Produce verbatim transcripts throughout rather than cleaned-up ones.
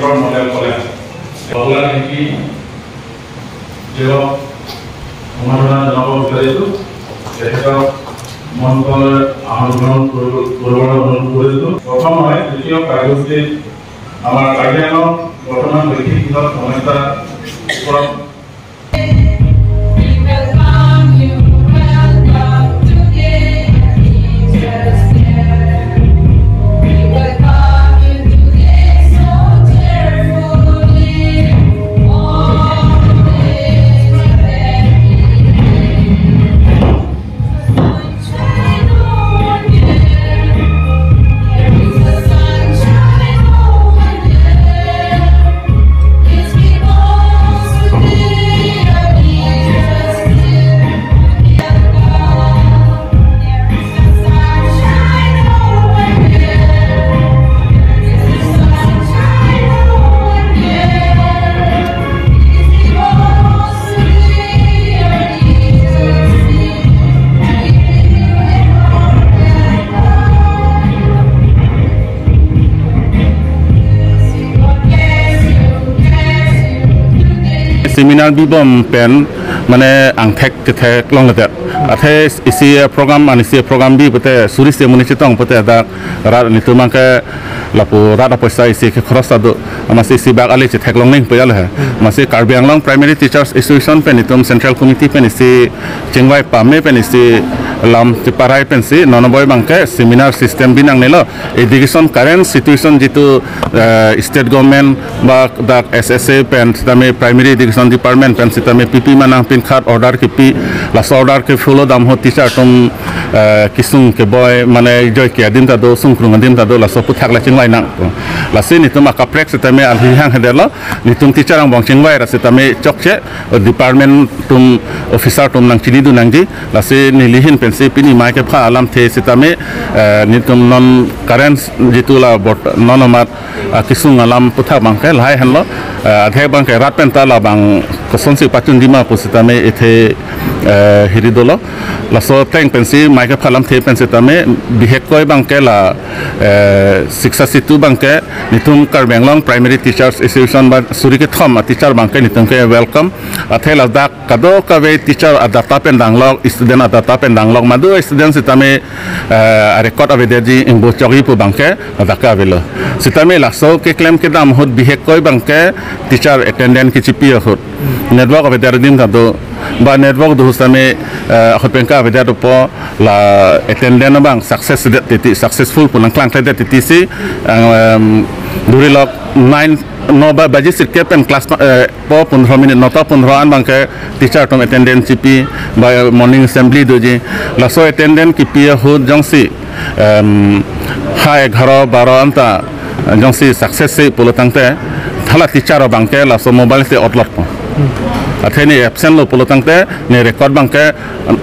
মণ্ডল কলে বাবুলাল নেকি যেগক সম্বৰ্ধনা জনাব বিচাৰিছো। তেখেতক মঞ্চলৈ আহ্বান গ্ৰহণ কৰিব- কৰিবলৈ অনুৰোধ কৰিছো। প্ৰথম হয় তৃতীয় কাৰ্যসূচীত আমাৰ কাৰ্বি আংলং বৰ্তমান শৈক্ষিক দিশত সমস্যাৰ ওপৰত Seminar bibom pen mane angthek kethek longledet. Athe isi program, an isi program bi pute suri se muni chetong pute dak rat netum abangke lapu rat apoisa isi ke khoros ta do. Amatsi isi bak ale chetheklong nangpo ya le he. Amatsi Karbi Anglong Primary Teachers Association pen netum Central Committee pen isi chingvai pame pen isi lam cheparai pensi non aboi abangke seminar system bi nangnelo. Education current situation jitu, eh, state government ba dak S S A pen sitame Primary Education Department pen sitame pipi ma nangpinkhat, order kipi, laso order ke follow dam ahut teacher atum, eh, kesung keboi mane joike adim ta do, sungkrung adim ta do, laso aputhak la chingvai nang. Lasi netum akaprek sitame alhi hang hedelo, netum teacher angbong chingvai ra sitame chokche, department atum officer atum nangchinidun nangji. Lasi neli ahin pensi pini mai kepha alamthe sitame, eh, netum non current jitu la bot non amat, ah, kesung alam aputhak abangke lahai henlo, eh, adhe abangke rat pen ta labang kosonsi pachunji ma pu sitame ethe, eh, hiri dolo. Laso ateng pensi mai kepha alamthe pen sitame bihekkoi abangke la, eh, Shiksha Setu abangke netum Karbi Anglong Primary Teachers Association ba suri kethom a teacher abangke netum ke welcome. Athe ladak kadokave teacher adata pen danglok, student adata pen danglok, madu student sitame, eh, record avedetji ingbo chokji pu abangke ladak ke avelo. Sitame laso keklem kedam ahut bihekkoi abangke teacher attendance kechipi ahut network avedet adim ta do, ba network do sitame, eh, ahut pen ke avedet apo la attendance abang success det titi, successful pu nangklangkledet titi si, em, durilok nine, no ba baji sirkep pen class, eh, po pondro minute, nota pondro an abangke teacher atum attendance chipi, ba morning assembly doji. Laso attendance kipi ahut jongsi, em, ha egharo baro anta jongsi success si pulo tangte, hala teacher abangke laso mobile si otlot po. Athe ne absent lo pulo tangte, ne record abangke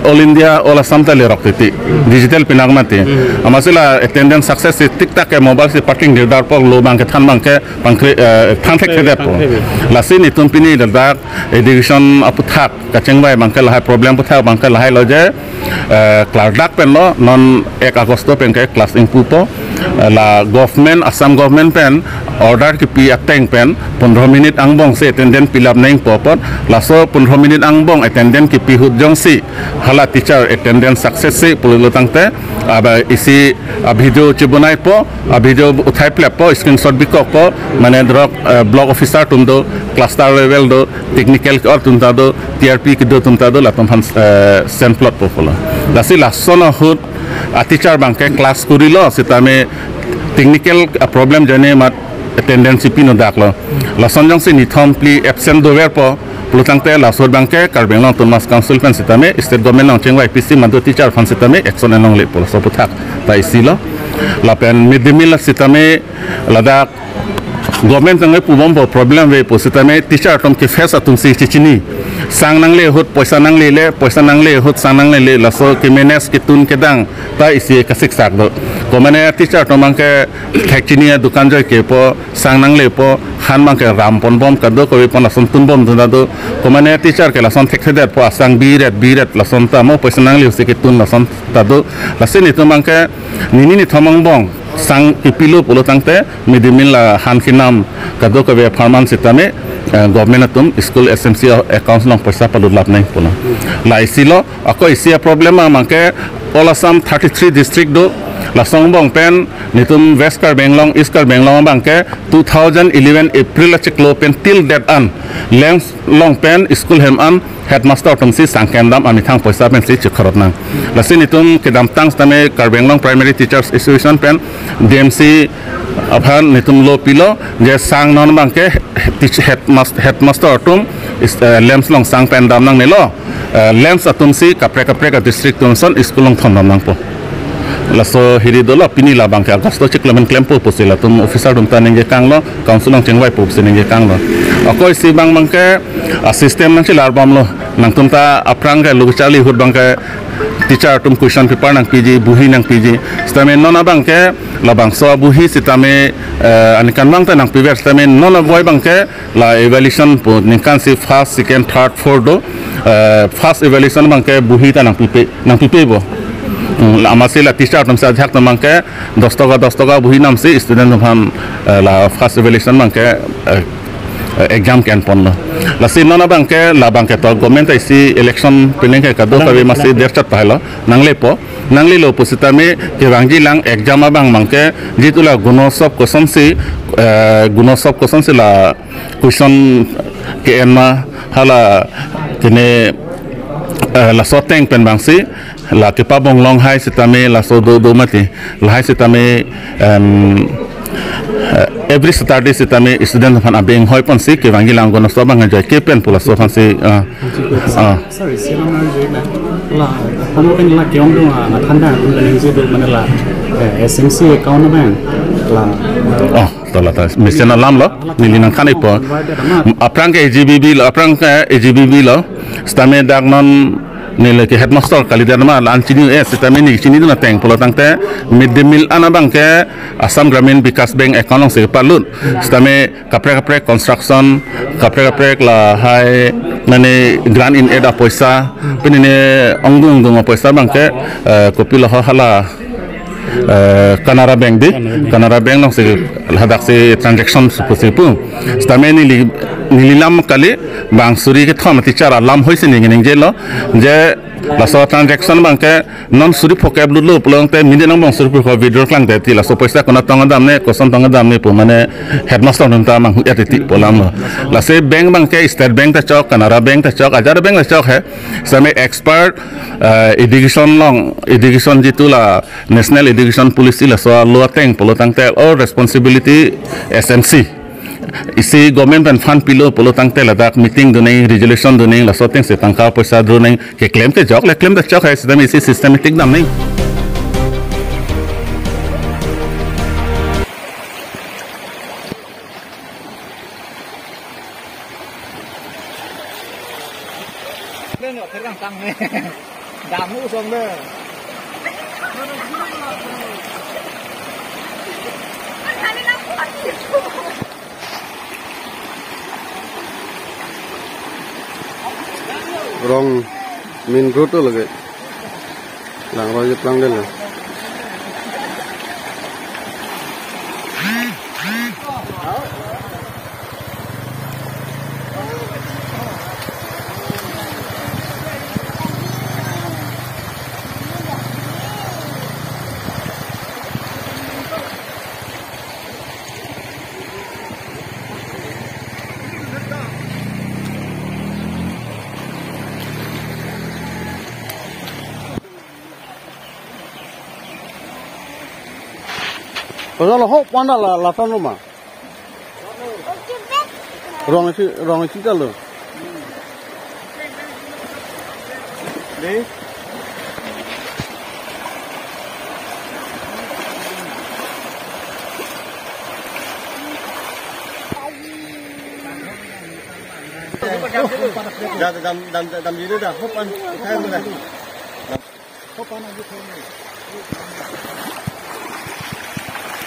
All India, All Assam ta lerok titi. Digital pinak mati. Amatsi la attendance success si tik tak ke mobile si parking dirdar po, lo abangke than abangke pangkre, eh, than thekthedet po. Lasi netum pini ladak education aputhak kachingvai abangke lahai problem aputhak abangke lahai lo je, eh, klardak pen lo non ek August pen ke class ingpu po, eh, la government, Assam government pen order kipi ateng pen pondro minute angbong si attendance pilap nangpo apot, laso pondro minute angbong attendance kipi ahut jongsi hala teacher attendance success si pulo tangte, aba isi a video chibonai po, a video uthai plep po, screenshot bikok po, mane drok, eh, block officer atum do, cluster level do, technical ke-or atum ta do, T R P kedo atum ta do, latum aphan, eh, send plot po pulo. Lasi lason ahut a teacher abangke class kurilo sitame technical, ah, problem ajoine amat attendance chipi nodak lo. Lason jongsi nithom phli absent dover po pulo tangte laso abangke Karbi Anglong Autonomous Council pen sitame state government nangchingvai pisi madu teacher aphan sitame action enlongle pu laso aputhak ta isi lo. Lapen mid day meal sitame ladak government tangve pubom po problem ave pu sitame teacher atum ke face atum si chichini. Sang nangle ahut poisa nanglele, poisa nangle ahut sang nanglele, laso ke manage ketun kedang ta isi kasiksak do. Komane teacher atum abangke thekchini adukan joike po, sang nangle po, han abangke ram ponbom kadokave pon lason tunbom dun ta do. Komane teacher ke lason thekthedet po, asang biret biret lason ta mo poisa nangle ahut si ketun lason ta do. Lasi netum abangke nini nithom angbong sang kipilo pulo tangte midimil la han kinam kadokave apharman sitame, eh, government atum school S M C accounts along poisa palut lap nangpo. La isi lo, ako isi a-problem abangke all Assam thirty-three district do, laso angbong pen netum West Karbi Anglong, East Karbi Anglong abangke two thousand eleven April achiklo pen till date an LAMPS along pen school hem an headmaster atum si sang kendam amethang poisa pensi chikhorot nang. Lasi netum kedamtang sitame Karbi Anglong Primary Teachers Association pen D M C aphan netum lo pilo je sang non abangke teach-, headmas-, headmaster atum is, eh, LAMPS along sang pen dam nangnelo. Eh, LAMPS atum si kaprek kaprek a-district atum ason school along thondam nangpo. Laso hiri dolo, pini labangke August achiklo pen klempo pusi latum officer atum ta ningje kanglo, council along chingvaipo pusi ningje kanglo. Ako isi abang abangke, ah, system nangchelar bomlo. Nangtum ta aphrang ke lo kacharli ahut abangke teacher atum question paper nangpiji, bohi nangpiji. Sitame non abangke labangso bohi sitame, eh, aningkan abang ta nangpiver sitame non aboi abangke la evaluation pu ningkan si first, second, third, fourth do. Eh, first evaluation abangke bohi ta nangpipe, nangpipebo. Hmm, la amatsi la teacher atum si ajahak atum abangke dos toka, dos toka bohi namsi student atum aphan, eh, la first evaluation abangke, eh, eh, exam ke-en ponlo. Lasi non abangke labangke to government isi election pining ke kadokave amatsi derchot tahai lo, nanglepo, nanglelo pusitame kevangji lang exam abang abangke jitu la Gunosop kosonsi, eh, Gunosop kosonsi la question ke-en ma hala kene, eh, laso ateng pen abangsi la kepabong longhai sitame laso do do mati lahai sitame, em, eh, every Saturday sitame student aphan abeng hoi ponsi kevangji lang Gunosop abang ajoike pen pu laso aphansi, ah, ah. Sorry, si lang arju na. La, kamu kan la ke-ongdung, ah, na thanda, kamu kan yang judo mana la, eh, S M C account abang. La. Oh, to la ta. Mesen alam lo, neli nangthan-ikpo. Aphrang ke A G B B lo, aphrang ke A G B B lo. Sitame dak non neli ke headmaster kalidet ma la-an chini-e, sitame neli chinidun ateng pulo tangte mid day meal an abangke Assam Gramin Vikas Bank account alongsi palut. Sitame kaprek kaprek construction, kaprek kaprek lahai mane grant in aid apoisa, pini ne ongdung ongdung apoisa abangke, eh, kopilo ho hala, eh, Canara Bank di, Canara Bank alongsi hadaksi transaction supu supu. Sitame neli, neli lam kali bang suri kethom teacher alam hoisi neli ningjelo je laso transaction abangke non suri phokep lutlo pulo tangte minit angbong suri phokep withdraw klangdet ti laso poisa konat tong damne, koson tong damne pu mane headmaster atum ta manghu-et ti pu alam lo. Lasi bank abangke State Bank ta chok, Canara Bank ta chok, ajat bank ta chok he. Sitame as per, eh, education along, education jitu la National Education Policy laso a-law ateng pulo tangte all responsibility S M C. Isi government pen fund pilo pulo tangte ladak meeting do nang, resolution do nang, laso atengsi tangka poisa do nang, keklem kejok le klem ta chok he, sitame isi systematic dam nang. Dam nu song de. Rong main road to lage. Langroi je plang den lo. Koso lo ho pon la la ton lo ma. Rong isi, rong isi ta lo. Dei. Da, da, dam, dam, dam, dam, dam, da, hop an, kai mo da. Hop an, hop an.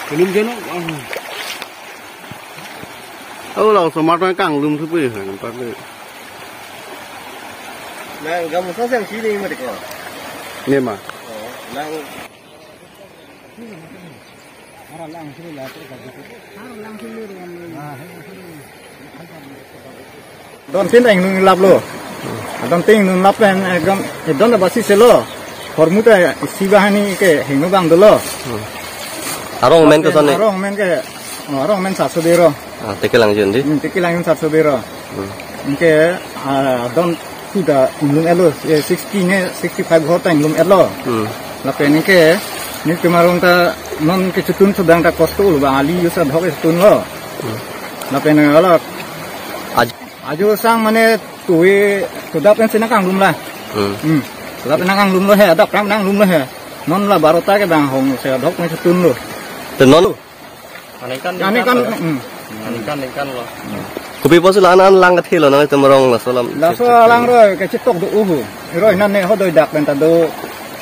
Lum jeno, ah. Oh, la, osomar ta kanglum thupi, ha, nampak dei. Nang gamusa sang sini mo dei ko. Ne ma. Oh, nang. Don tin ta inglum lap lo. Don tin inglum lap pen ekdom edon ta basi selo. Hormu ta isi bahani ke hingno bang dolo. Arong men ke sone. Arong men ke, oh, arong men satso dero. Ah, teke lang jun di. Hmm, teke lang jun satso dero. Hmm. Anke, ah, don sudah inglum elo, eh, sixty ne, sixty-five ghor ta inglum elo. Hmm. Lapen anke, ni kemarong ta non kechetun sedang ta kosto lo bang ali yusa dhok kechetun lo. Hmm. Lapen ala Aj- ajo sang mane tui sudah pen sina kanglum la. Hmm. Hmm. Sudah pen kanglum lo he, adap ram kanglum lo he. Non la barota ke bang hong se dhok kechetun lo. Te non Aningkan, aningkan, aningkan lo. Hmm. Aningkan, aningkan lo. Kopi pusi la-an lang kethe lo nang itum arong laso alam. Laso alang roi kachetok do uhu. Roi nan ne hodoi dak pen ta do.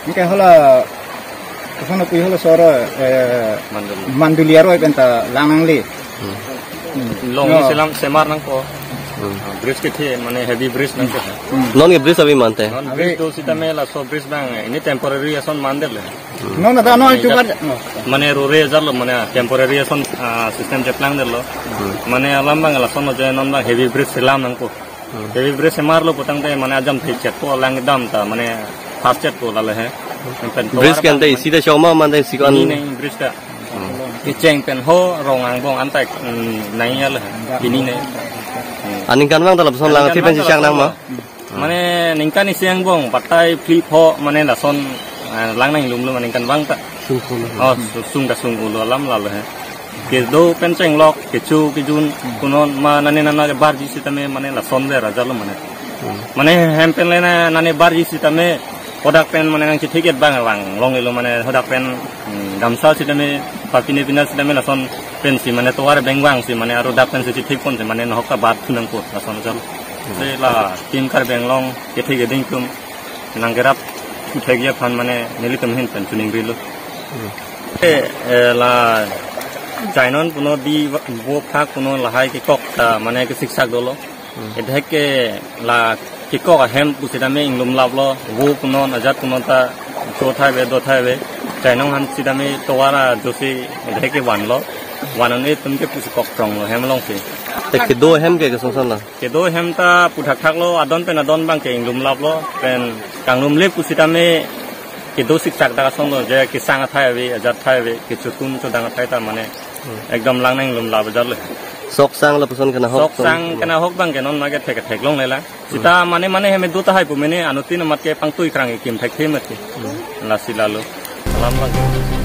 Anke hala, koson pu hala soro, eh, Manduli. Manduli aroi pen ta lang nangle. Hmm. Hmm. Long No. ni selam semar nangpo. Hmm. Ah, bridge kethe, mane heavy bridge nangpo. Hmm. Non ke bridge avi mante. Non Avi. bridge do sitame laso bridge bang, eh, ini temporary ason mandetlo. Non ada non Mane chubar. jat-, mane rore jalo, mane temporary ason, ah, system cheplang detlo. Hmm. Mane alam bang lason lo je non bang heavy bridge selam nangpo. Hmm. Heavy bridge semar lo putangte mane ajam thei chetpo lang dam ta mane fast chetpo lale he. Pen Bridge tovar kan te bang isi ta choma mante isi kan. Ini neng bridge ta. Hmm. Kecheng pen ho rong angbong antai, mm, nai ya le. Ini ne. Hmm. Aningkan bang ta lapuson lang Aningkan ti pen bang ta chang nang ma. lapuson lo. Mane ningkan isi angbong, batai phli pho, mane lason, eh, lang nanglum lo mane ningkan bang ta. Sungkul. Oh, su-, sung ta sungkul lo alam lalo he. Kedo pen chenglok, kecho, kejun, punon, ma nane nana ke barji sitame, mane lason le raja lo mane. Hmm. Mane hem pen le na, nane barji sitame, hodak pen mane nang chithik et bang, bang, long ilo mane hodak pen, hmm, gamsa sitame, papine pina sitame lason pensi mane tovar bengwang si mane aro dak pensi chithik ponsi mane nohok ta bat thu nangpo lason asal. Se la Team Karbi Anglong kethe keding tum nangkerap uthek ya phan mane nelitum ahin pen chuning rilo. Hmm. E, e, la Chainon puno di vo phak puno lahai kekok ta mane kesiksak dolo. Hmm. Idhek ke la kekok ahem pusitame inglum laplo, vo punon ajat punon ta cho thai ve, do thai ve. Chainong han sitame tovar ajosi idhek ke vanlo. Van an itum ke pusi kok trong lo hem alongsi. Te kedo hem ke kesong son la. Kedo hem ta puthak thak lo, adon pen adon bang ke inglum laplo, pen kanglum le pusitame kedo siksak dak asong lo, je kesang athai ave, ajat athai ave, kechotun chodang athai ta mane Hmm. ekdom lang nanglum lap ajat lo. Sok sang lapuson kena hok Sok son. sang kena hok bang ke non ma ke thek theklong lela. Sita mane mane hem do tahai pu mene anuttin amat ke pangtui krang kim thek the mat ke. Hmm. Lasi lalo. Alam bang.